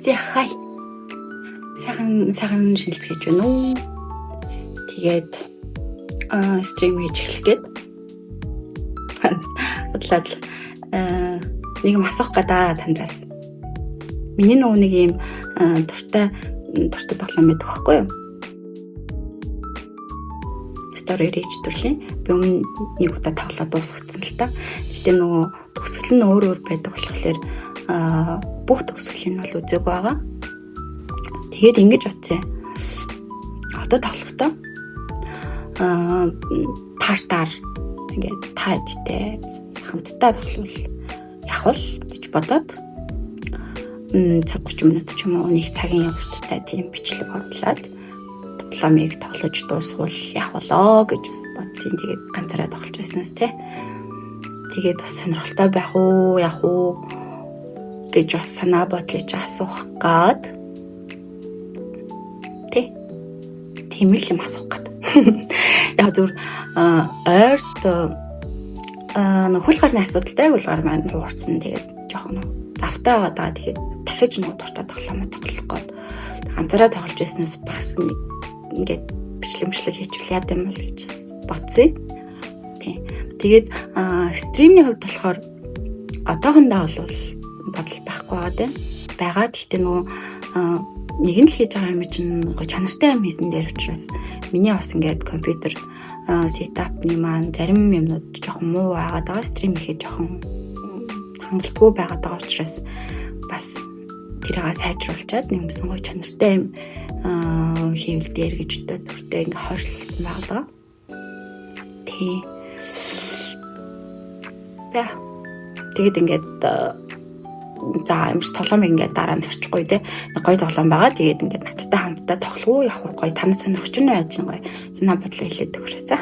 За, хай. Сайхан сайхан шинэлцгээж байна уу? Тэгээд stream хийж эхлэх гээд. Бодлоод нэг юм асуух гэдэг танраас. Миний нөгөө нэг юм дуртай дуртай тоглоом байдаг байхгүй юу? Story Rage төрлийн. Би өмнө нэг удаа тоглоод дуусгацсан л та. Гэтэ нөгөө төгсгөл нь өөр өөр байдаг болохоор бүх төгсгөлийн нь бол үзээгүй байгаа. Тэгээд ингэж утсан. Одоо тоглохдоо party аар ингээд та хэдтэй хамтдаа тоглол явах бол гэж бодоод цаг 30 минут ч юм уу, нэг цагийн урттай тийм бичлэг оруулаад тоглоомыг тоглож дуусгуул явах болоо гэж бодсон. Тэгээд ганцаараа тоглож байснаас те. Тэгээд бас сонирхолтой байх уу, явах уу гэж бас санаа бодлож асуух гад. Тэ. Тийм л юм асуух гад. Яг зүр ойрт нөх хөл гарны асуудалтай хөл гар маань хуурцсан. Тэгээд жоохон завтай байгаа даа. Тэгээд дахиж нөгөө дуртай тоглоомоо тоглох гээд ганцаараа тоглож байснаас бас нэг ингээд бичлэг мичлэг хийчихвэл яа гэм бол гэж бодсон. Тийм. Тэгээд stream ний хувьд болохоор одоохондоо бол бодол байхгүй байгаа тийм. Байгаа. Гэхдээ нөгөө нэг нь л хийж байгаа юм чинь гоо чанартай юм хийсэн дээр учраас миний бас ингээд компьютер setup ны маань зарим юмнууд жоохон муу байгаад байгаа. Stream хийхэд жоохон хангалтгүй байгаад байгаа учраас бас тэрийг сайжруулчаад нэг юмсан гоё чанартай юм хийвэл дээр гэж төртэй ингээ хойшлуулсан байгаа даа. Тий. За. Тэгээд ингээд за ямар ч тоглоом ингээд дараа нь харчихгүй те. Нэг гоё тоглоом байгаа. Тэгээд ингээд надтай хамтдаа тоглох уу, явах уу, гоё танад сонирхож байна яаж юм гоё. Санаа бодлоо хэлээд өгөөрэй. За.